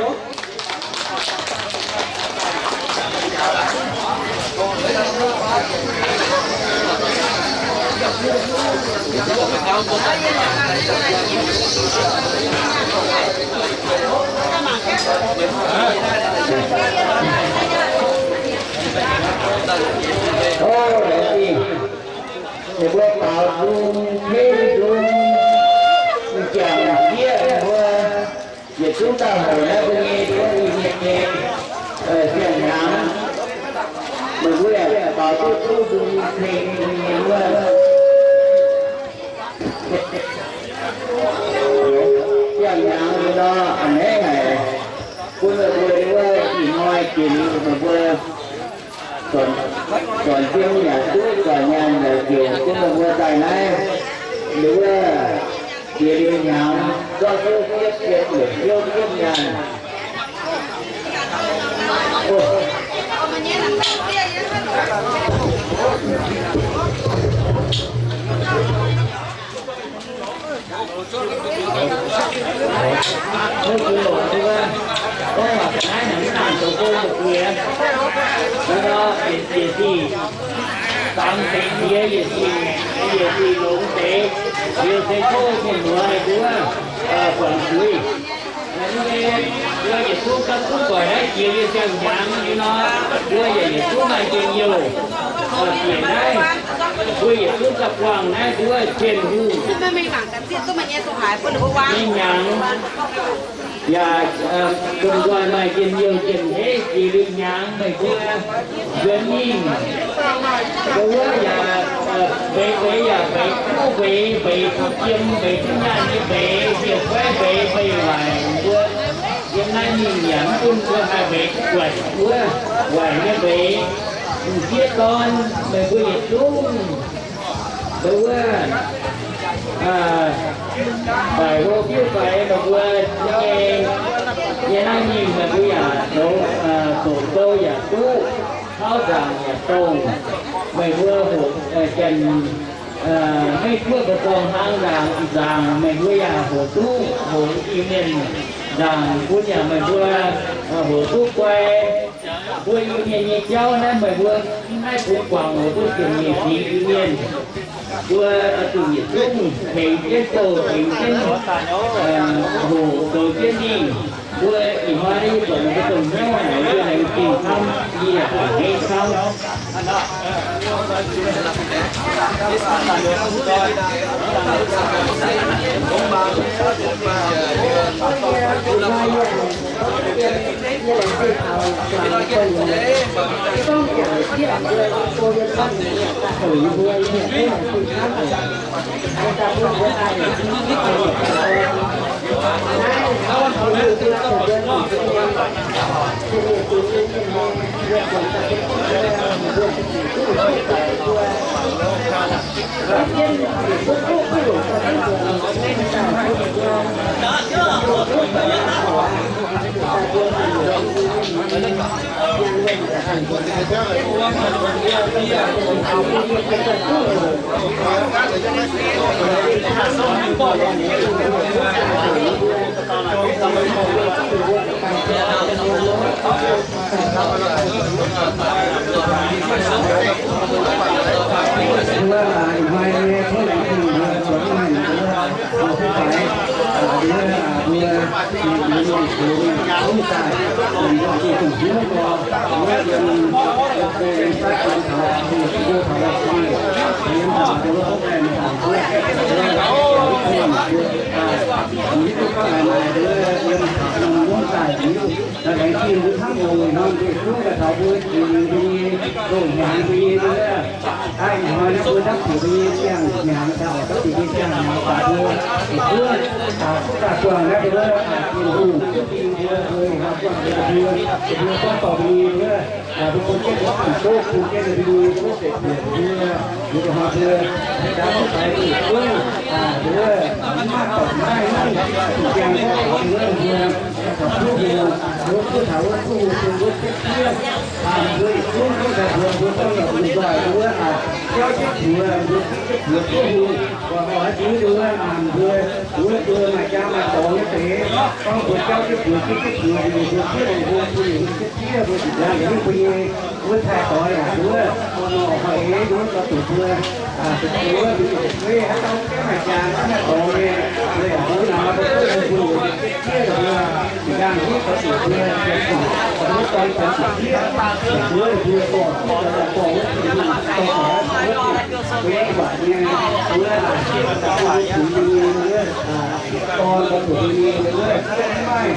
Ninh mbuo baaux nzung, hengv nzung, m'jangc m'sieqv ninh mbuo yietc zungv daaih hoc naaiv mbuo nyei, mbuo Iu-Mienh nyei, siang-hnyangx, meih mbuo yaac baaux duqv zungv nzung ceng mbuo nyei wuov. Zuonc jiem yaac duqv, zuonc nyaanh yaac njoux, gunv meih mbuo daaih naaiv, liuz wuov jiex liuz hnyangx, zorqv ziouv jiepv, liuz ziouv jiepv nyaanh. Mv baac ga'naaiv hnyangx mv nangc zoux gong deix. Liuz nor, yietc sic dangx deix jiex, yietc sic, yietc sic longx deix, liuz se tov mienh muoz duqv buatc zuiz. Mbuo yietc zungv gapv duqv doic naaiv jiex nyei ziangh hnyangx nyei nor, mbuo yaac yietc zungv maaih njien-youh. Bieqc naaiv, mbuo yietc zungv gapv buangh naaiv nduov Tin-Hungh. Nyei hnyangx yaac domh nzoih maaih njien-youh jiex hneiv jiex liuz hnyangx meih mbuo nzuonx mingh. Mbuo wuov yaac mbeix mbeix yaac mbeix duqv mbeix, mbeix duqv jiem, mbeix duqv nyaanh nyei mbeix, ziouc guaiv mbeix mbeix waaic mbuo. Yiem naaiv mingh yaac mv bun mbuo haih mbeix duqv buatc wuov waaic nyei mbeix. M'sieqv dorn, meih mbuo yietc zungv mbuo wuov baaic hlo biuv faix meih mbuo nyei, yiem naaiv mingh meih mbuo yaac zoux, doqc gou yaac duqv, tauv nzaangc yaac dongh. Meih mbuo hoqc janx, maiv duqv mbu'zorng hnaangx nzaangc, nzaangc meih mbuo yaac hoqc duqv, hoqc Iu-Mienh nzaangc bun yaac meih mbuo hoqc duqv guai. Mbuo Iu-Mienh nyei jauv naaiv meih mbuo maiv bungx guangc, hoqc duqv sienx nyeic fingx Iu-Mienh. Mbuo zuqc yietc zungv tengx jienv douh, tengx jienv hoqc, zoux jienv mingh. Mbuo ih hnoi naaiv yie buatc meih mbuo dongh hnyouv haic, yie laengz zingh camv, yie yaac a'hneiv camv. Laengz zingh mbuo camv oc, hnamv deix zungv daaih taux mbuo jiex liuz mbuo nyei loz-hnyangx mbuo nyei wuov. Daaih ih hnoi naaiv mbuo dapv zuqc mbuo nyei ziangh hnyangx daaih, dapv zuqc mbuo nyei ziangh hnyangx daaih mbuo, mbuo daaih buangh naaiv mbuo Tin-Hungh zipv ding mbuo, mbuo ih hnoi buangh mbuo, mbuo gorngv dorh mbuo nyei wuov, mbuo bun jienv mbuo ganh doqv, bun jienv mbuo nyei wuov deix bieqc mbuo, mbuo ih hnoi mbuo daaih mv faix zuqc zungv, mbuo mv maaih dorngx maaih hungh, zuqc ziangh gorngv taux mbuo, mbuo taux duqv mbuo, mbuo duqv taux wuov duqv mbuo bun wuov jienv fiev, mbuo yietc zungv duqv daaih mbuo, mbuo gorngv lorqc mbuo nzoih mbuo wuov, jauv jienv buoz, mbuo zipv jienv buoz duqv hungh, gorngv oix zuqc mbuo, mbuo, mbuo maaih jaa maaih dorngx nyei deix, gorngv mbuo jauv jienv buoz zipv jienv buoz, mbuo fiev mbuo bun ninh jienv fiev mbuo zuqc ziangh mbuo nyei wuov taaih doix yaac nduov, nor hoi eix nduov gorngv zuqc mbuo, zuqc mbuo, mbuo zuqc mbuo haaix dauh jienv maaih jaa maaih dorngx nyei, mbuo yaac mbuo naaiv mbuo duqv mbuo fiev mbuo, zuqc ziangh mbuo gorngv zuqc mbuo, mbuo dorn gorngv zuqc fiev, mbuo mbuo dorh, dorh wuov zuqc mbuo, dorh wuov zuqc mbuo nyei waac nyei, mbuo, mbuo zuqc mbuo nyei wuov, dorn gorngv zuqc mbuo nyei wuov, maiv maaih,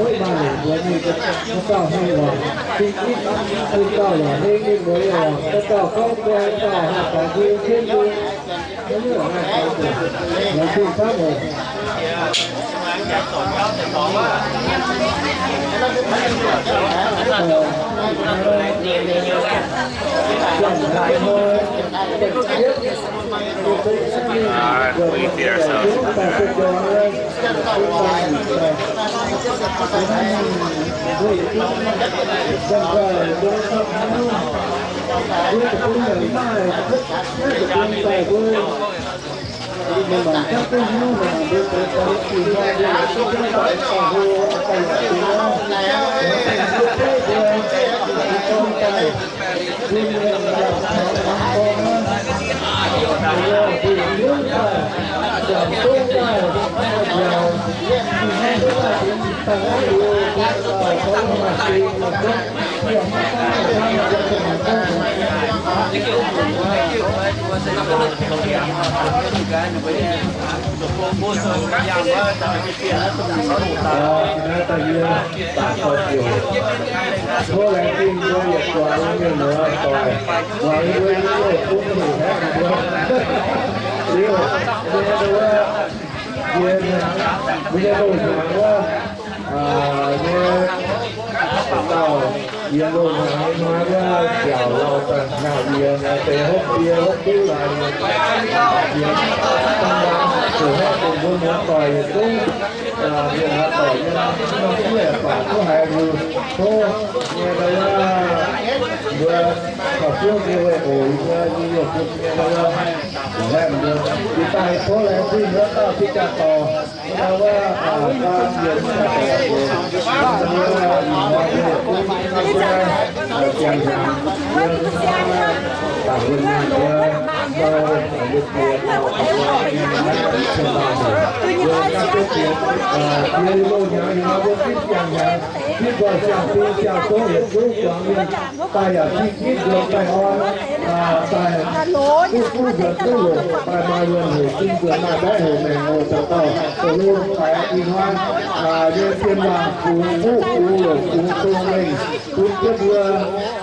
mueiv maaih longc mbuox ninh, dauh dauh heng oc. Zinh zinh ninh dauh yaac heng, ninh mbuox yaac oc. Dauh dauh gorngv mbuo dauh haih faix mbuo jienv mbuo. Laengz zingh camv oc. Tov laengz zingh mbuo yietc zuangx mienh muoz doic, muangx mbuo nyei bun heuc haeqv mbuo. Liuz, mbuo nyei loz-hnyangx, mbuo nyei loz-hnyangx wuov, nyei dauh yiem loz-hnyangx hnoi wuov nziaauc lauh daaih hnyangx yie, deix hopv yie hopv duqv laaix yie, heuc haeqv dongh mbuo muoz doic yietc zungv, mienh muoz doic nyei norm fuqv yaac baac duqv haiz mbuo tov nyei wuov, mbuo caux fuqv nyei weih oc, mbuo nyei youh bun nyei wuov, heuc haeqv mbuo. Ih daaih tov laengz zingh wuov dauh fih jaa dorc. Daaih yaac zingh gitv nzuonx baengh orn, daaih duqv fuqv nzuonx duqv longc, daaih maaih wuonh heuc zinh nzuonx maaih baeqv heuc maengc oc. Dauh dauh dongh lungh faix ih hnoi nyei sien waac bungx fuqv bungx longc bungx cong-mengh bun jienv mbuo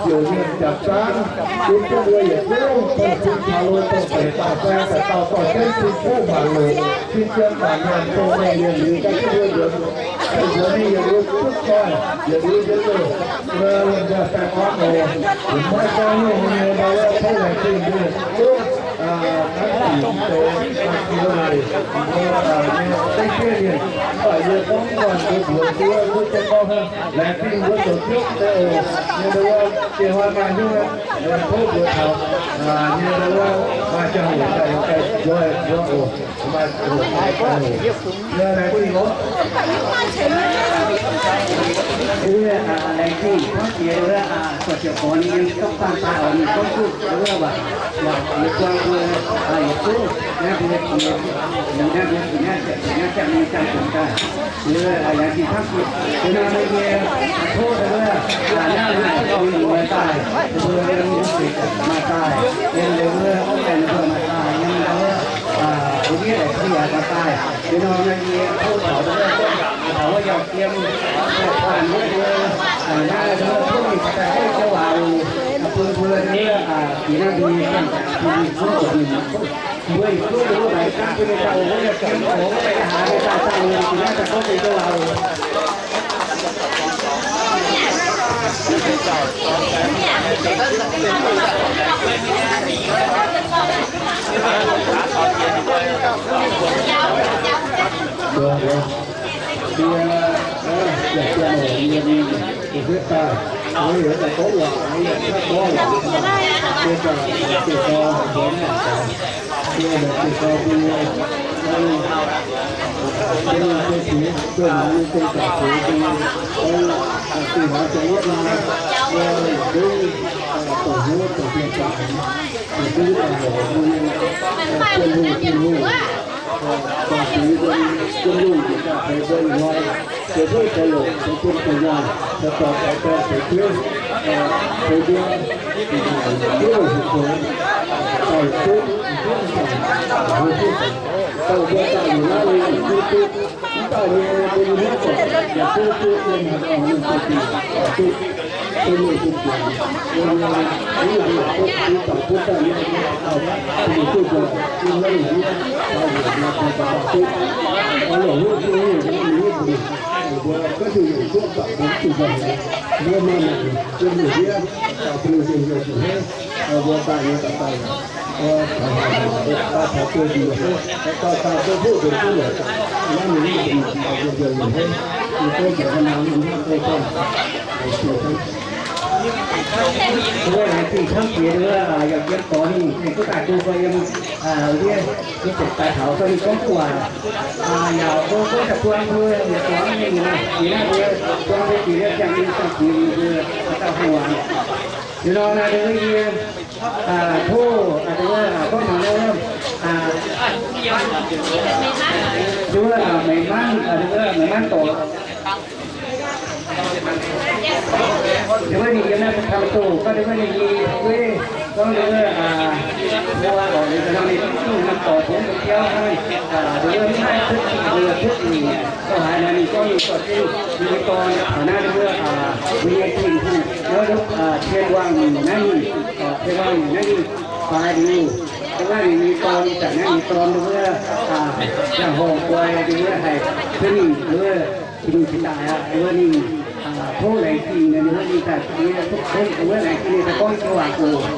ziouc mienh jaax zaangv, bun jienv mbuo yietc zungv dongh cing taux lon dongh deix daaih faeng daaih dauh dorh jienv cing fuqv maanc longc, cing zien maanc nyaanh cong-mengh yietc liuz daaih jienv mbuo nzuonx, nzuonx ninh yietc liuz duqv zoih, yietc liuz nzuonx loh, wuov wuonh nziaauc baengh orn oc. Yietc maiv gorngv nyungc nyei ndau wuov tov laengz zingh mbuo yietc zungv, naaiv deix deix naaiv deix naaic, mbuo nyei dengv jienv mienh, mv baac yie gorngv mv buatc mbuo mbuox mbuo, mbuo jienv gorngv hnangv, laengz zingh mbuo zoux ziouv deix oc. Nyei ndau wuov diex hnoi maaih nyungc, tov mbuox taux, nyei ndau wuov maaih ziangh hoc daaih daaih nzoih mbuo oc. Maaih ziangh hoc daaih oc. Yie laengz zingh oc. Yie laengz zingh hnangv jiex wuov, zorc ziouc gorx ninh yiem gorngv baan daaih oc, ninh gorngv duqv wuov waac, waac yie buang mbuo yietc zungv naaiv mbuo jiex, naaiv mbuo jiex naaiv ziangh, naaiv ziangh mingh ziangh dungx daaih. Yie laengz zingh hnangv jiex, yie nor meih nyei tov wuov, naaiv mbuo zuqc muoz daaih, mbuo yiem mbuo zuqc maaih daaih, yiem wuov orv gaengh mbuo maaih daaih, yiem wuov, mbuo ndiev daaih cie yaac maaih daaih. Yie nor meih nyei tov taux wuov, taux wuov yaac yiem, taux wuov mbuo, naaiv wuov tov mingh daaih heuc jienv waac oc, bun mbuo wuov, jiex naaiv mbuo nyei ziangh, mbuo nyei zuqc mbuo nyei mangc. Mbuo yietc zungv mbuo mbaix gaanv mbuo nyei dauh wuov yaac jienv oc, wuov daaih haaix nyei daaih daaih mbuo jiex naaiv daaih gorngv mbuo nyei waac oc. Wuov laengz zingh camv jiex wuov, yaac yiem gorx ninh, ninh duqv daaih bun mbuo yiem ndiev, yiem ziepc daaih taux, zorqv ninh gorngv duqv waac, yaac bun mbuo daaih buang mbuo yietc zuangx mingh, jiex naaiv mbuo buang mbuo jiex liuz ziangh mingh ziangh kuinx mbuo dauh hungh waac. Liuz nor naaiv ndau wuov yie, tov, ndau wuov gorngv taux ndau wuov, ndau wuov Meix Manv, ndau wuov Meix Manv Dorc. Ninh mbuo ninh yiem naaiv bung taux doh, gorngv ninh mbuo ninh nyei fu'jueiv, gorngv ninh mbuo, aa, mbuo oc, ninh mbuo ninh duqv zuqc norm dorc bungx mbuo biauv hnangv, aa, ninh mbuo mv haih cuotv, ninh mbuo cuotv nyeic, gorngv haaix nor ninh gorngv ninh zorqv jienv ninh nyei dorn taux naaiv ninh mbuo, aa, mbuo nyei Tin-Hungh, nor, aa, Tien Wangh Nyungc naaiv nyungc, aa, Tien Wangh Nyungc naaiv nyungc, baaix liuz, ninh mbuo ninh nyei dorn, zanc naaiv ninh nyei dorn ninh mbuo, aa, ziangh hoc guai ninh mbuo haih cuotv nyeic, ninh mbuo Tin-Hungh cingx daaih aqv, ninh mbuo ninh, aa, tov laengz zingh ninh mbuo ninh daaih, ninh mbuo laengz zingh ninh daaih gorngv joux waac oc.